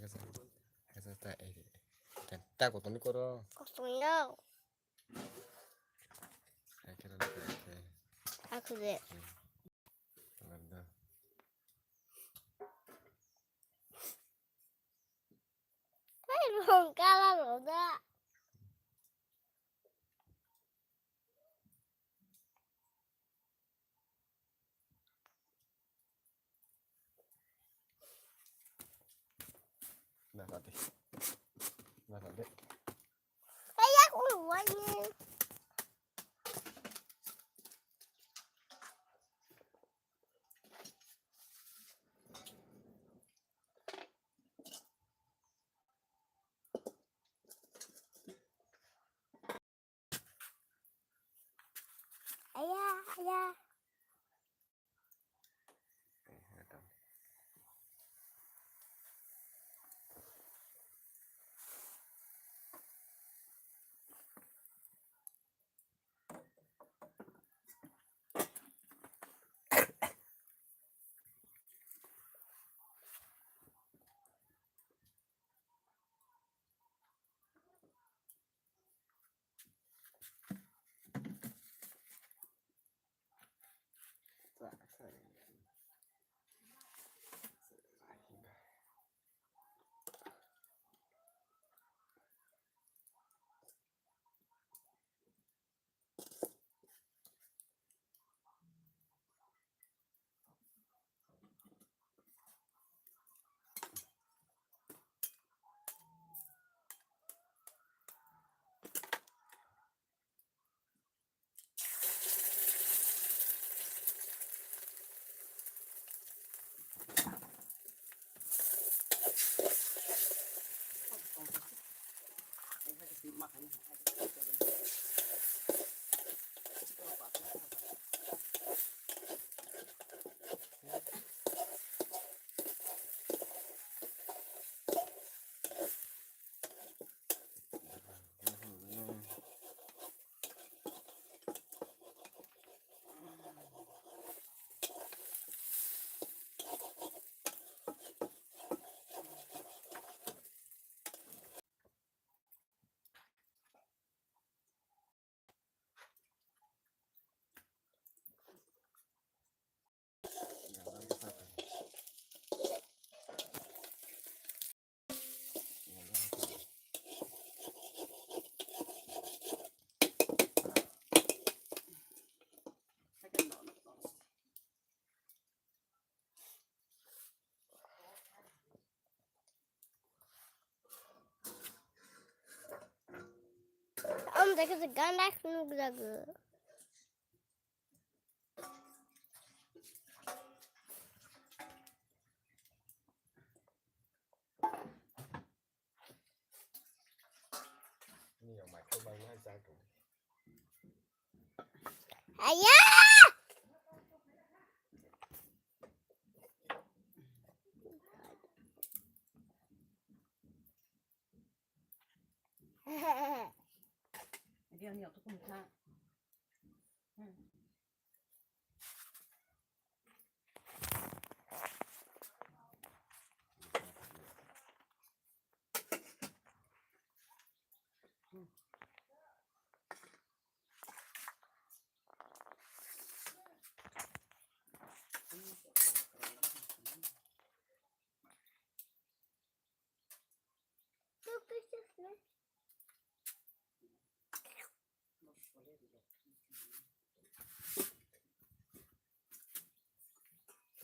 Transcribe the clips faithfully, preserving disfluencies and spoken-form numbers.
Asa ta, eh, ta, ta kotorni koro. Kotorni. Hai khe rw khe. Aku de. Hai rong kala rong da. Na ka de. Na ka de. Kaya ko wani. Aya, aya. Omo jaga se gana khuluk jaga. Aya!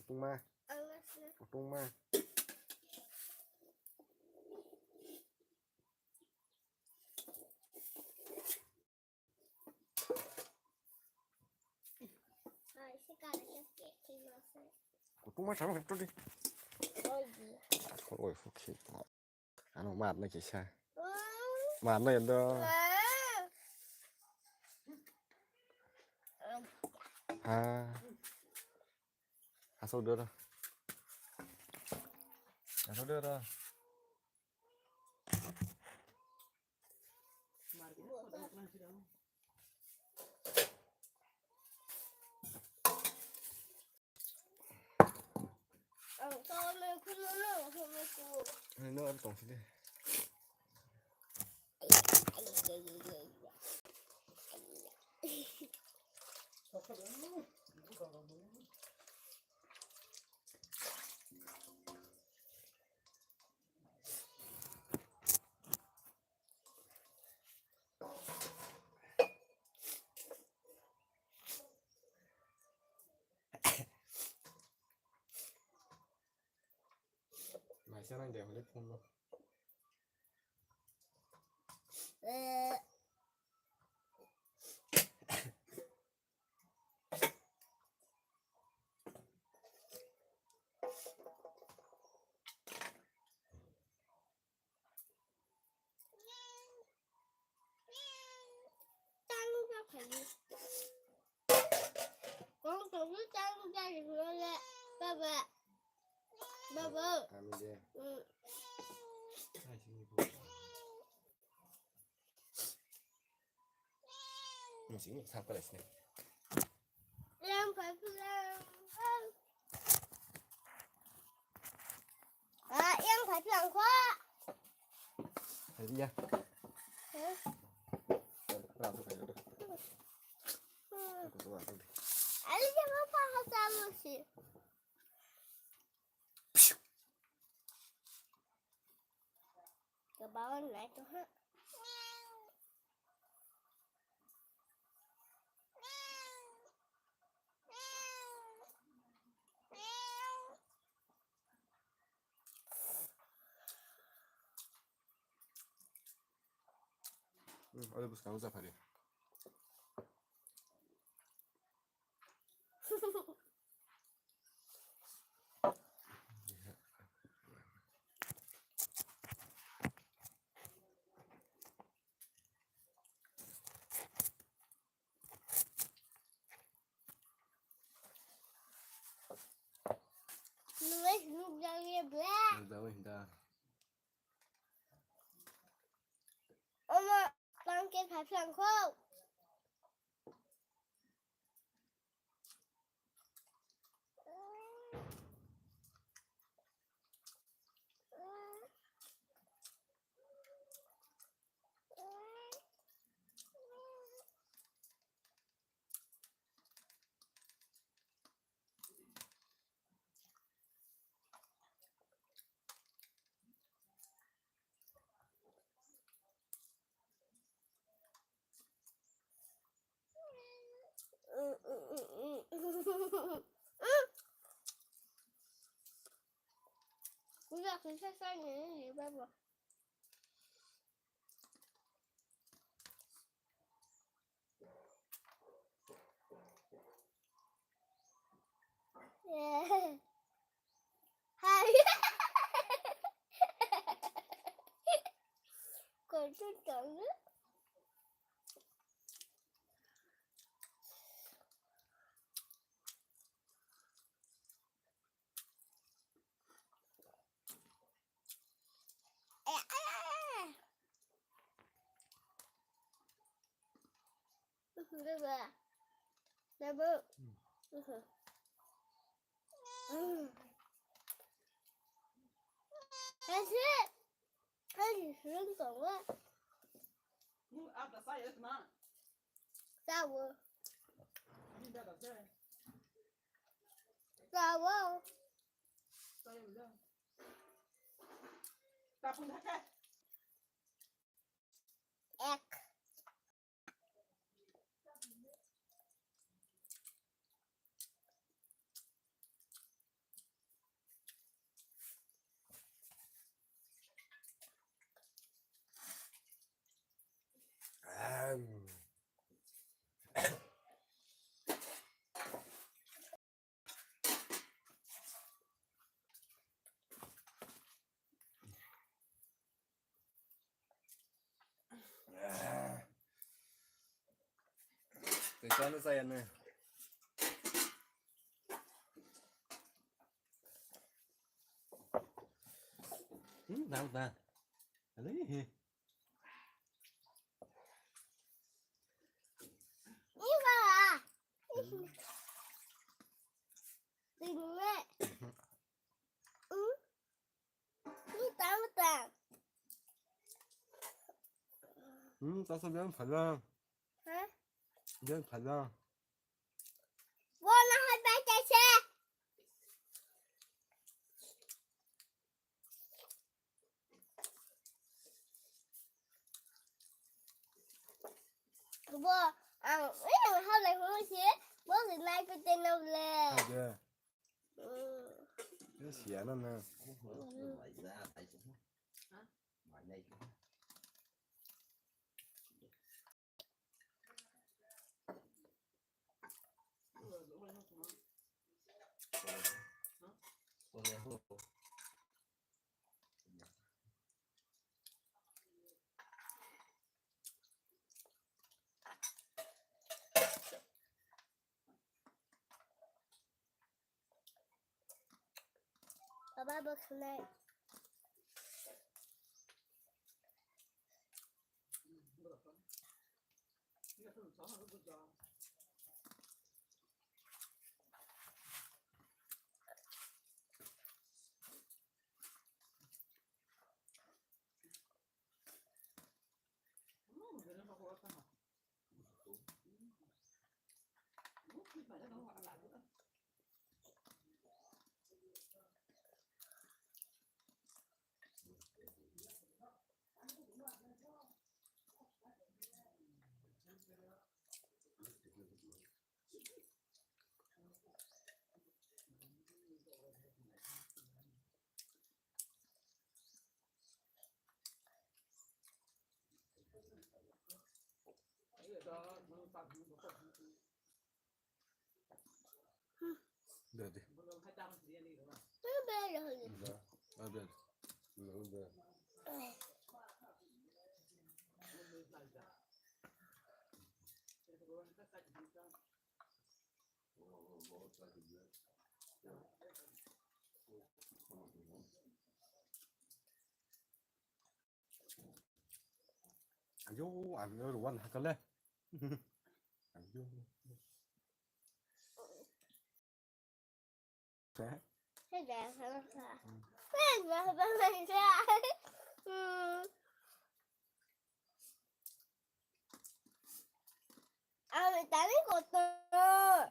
Kutung ma. Kutung ma. Kutung ma sama satu di. Oi, oke. Ano mar na kisa. Mar na yando. Ha. Asok dora. Asok dora. Ang kau le khulolo, khulolo. Ano ano tong sini. Maisa nang de hole phone no. Tang ka phai. Kong tong ni tang ka ni le. Baba. Baba. Kami dia. Mm. Musik ni sangkal sini. Yang phai phlang. Ah, yang phai phlang kho. Hai ya. Hah? Rasa kayak udah. Hmm. Aku tuh apa deh? Ali jangan paham sama sih. Kebawan lah itu, ha. Hmm, ada bus kamu safari. Luis nuk jang ye bla. Nuk jang ye bla. Oma, tang ke phai phlang kho. Kuya kisa sa ni ni baba. Hai. Kau tu tahu. Baba. Baba. Kasi, kasi sering kau. Tahu. Tahu. Ek. Tei chana chaya nai. Hmm, nang ta. Ale he. Iba. Tingwe. Hmm, tasa biang phala. Ha? Biang phala. Bo na hai bai ta se. Bo ang, eh, ang halai mo se. Bo se nai pe te no le. Ade. Hmm. Ya siya na na. Baba, bwkhanai. Dadi. Dadi. Ayo, ang oro wan hakale. Ayo. Ang tadi kotor.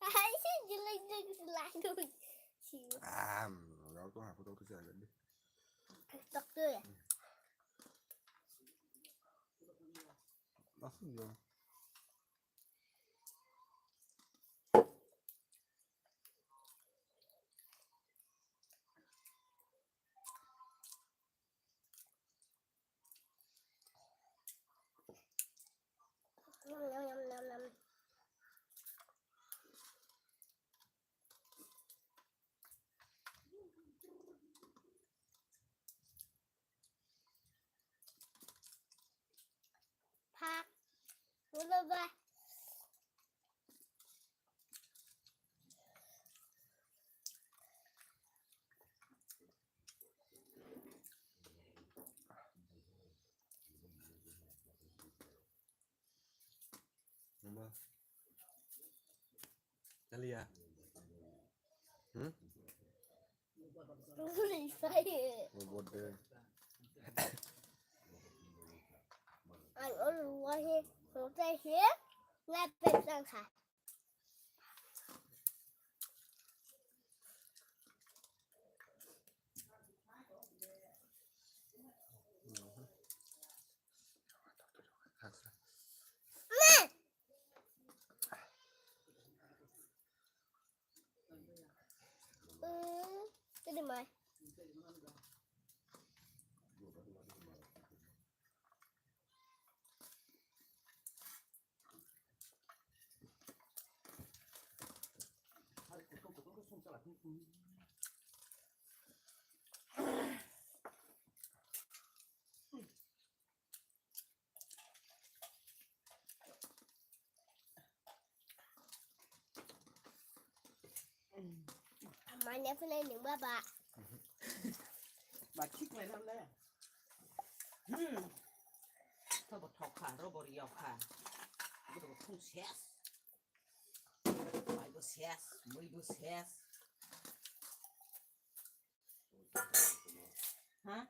Hai, si jelek jelek selalu. Si. Ah, ya tuh aku tahu tuh sih agak deh. Tok tuh ya. Langsung ya. Phak. Ulo ba. Mama. Talia. Hmm? Ulo ba. Ang ulo wa he, hote he, na pe sang kha. Manya phunai nung baba. Ba thik lai nam le. Hmm. Thobo thok kha, ro bor yok kha. Bo thung ses. Mai bo ses, mui bo ses. Ha?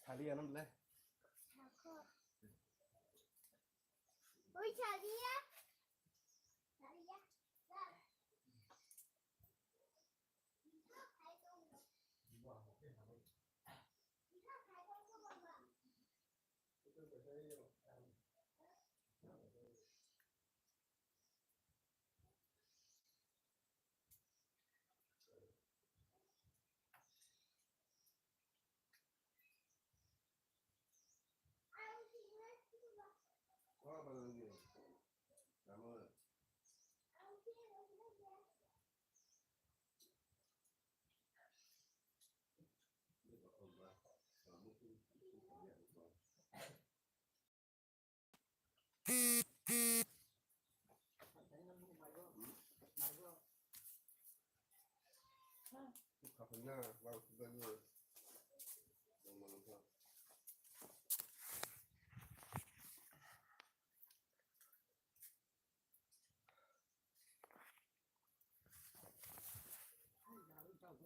Sali anam le. Oi, sali ya. Sali ya.